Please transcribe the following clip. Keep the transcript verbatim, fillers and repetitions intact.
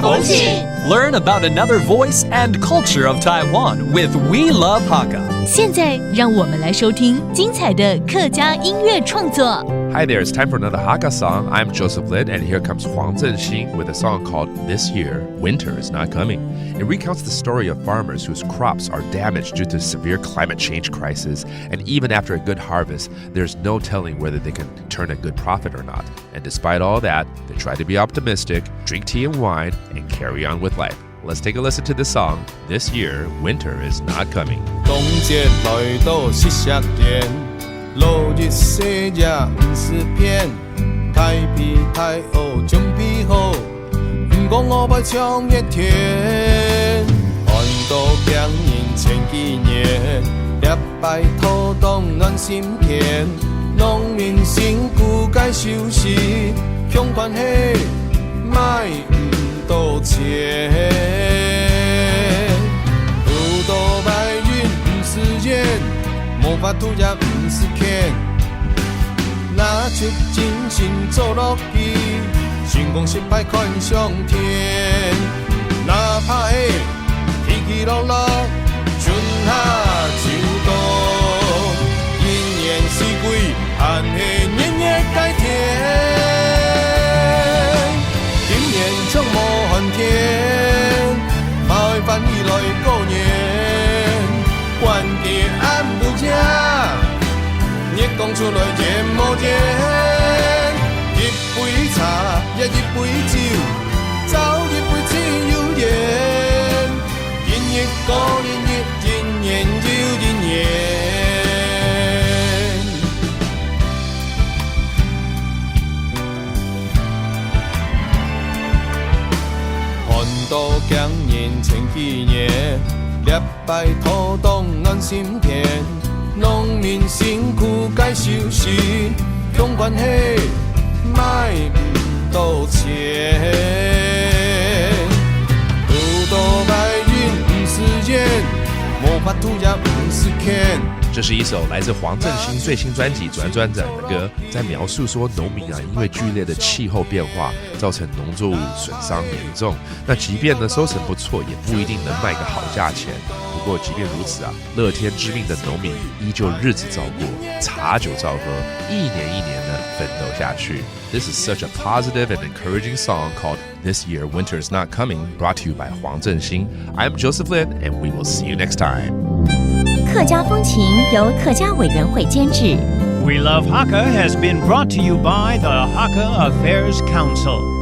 风情。 Learn about another voice and culture of Taiwan with We Love Hakka. 现在让我们来收听精彩的客家音乐创作。 Hi there, it's time for another Hakka song. I'm Joseph Lin, and here comes Huang Zhenxin with a song called This Year, Winter Is Not Coming. It recounts the story of farmers whose crops are damaged due to severe climate change crisis, and even after a good harvest, there's no telling whether they can turn a good profit or not. And despite all that, they try to be optimistic, drink tea and wine, and carry on with life. Let's take a listen to this song, This Year, Winter Is Not Coming. 冬節來到失色天，落日細也毋使騙，大被大襖準備好，毋過我愛像熱天，寒到驚人前幾年，這擺妥當暖心天，農民辛苦个休息，共款係買毋到錢。堵到歹運毋使怨，無法度也毋使譴，拿出精神做落去，成功失敗看上天，哪怕係 起起落落，春夏秋冬，一年四季，還係熱熱个天。今年像無寒天，嘛會翻起來過年。寒天暗晡夜，月光出來也無緣。 杯茶，也一杯酒，找一杯自由緣。一日過一日，一年又一年。寒到驚人前幾年，這 擺妥當暖心天，農民辛苦个休息，共款係買毋到錢。堵到歹運毋使怨，無法度也毋使譴。這是一首來自黃振興最新專輯《轉轉轉》的歌，在描述說農民啊，因為劇烈的氣候變化，造成農作物損傷嚴重。那即便呢收成不錯，也不一定能賣個好價錢。不過即便如此啊，樂天知命的農民依舊日子照過，茶酒照喝，一年一年的奮鬥下去。This is such a positive and encouraging song called This Year Winter's Not Coming, brought to you by Huang Zhenxin. I'm Joseph Lin, and we will see you next time. 客家风情由客家委员会监制。 We Love Hakka has been brought to you by the Hakka Affairs Council.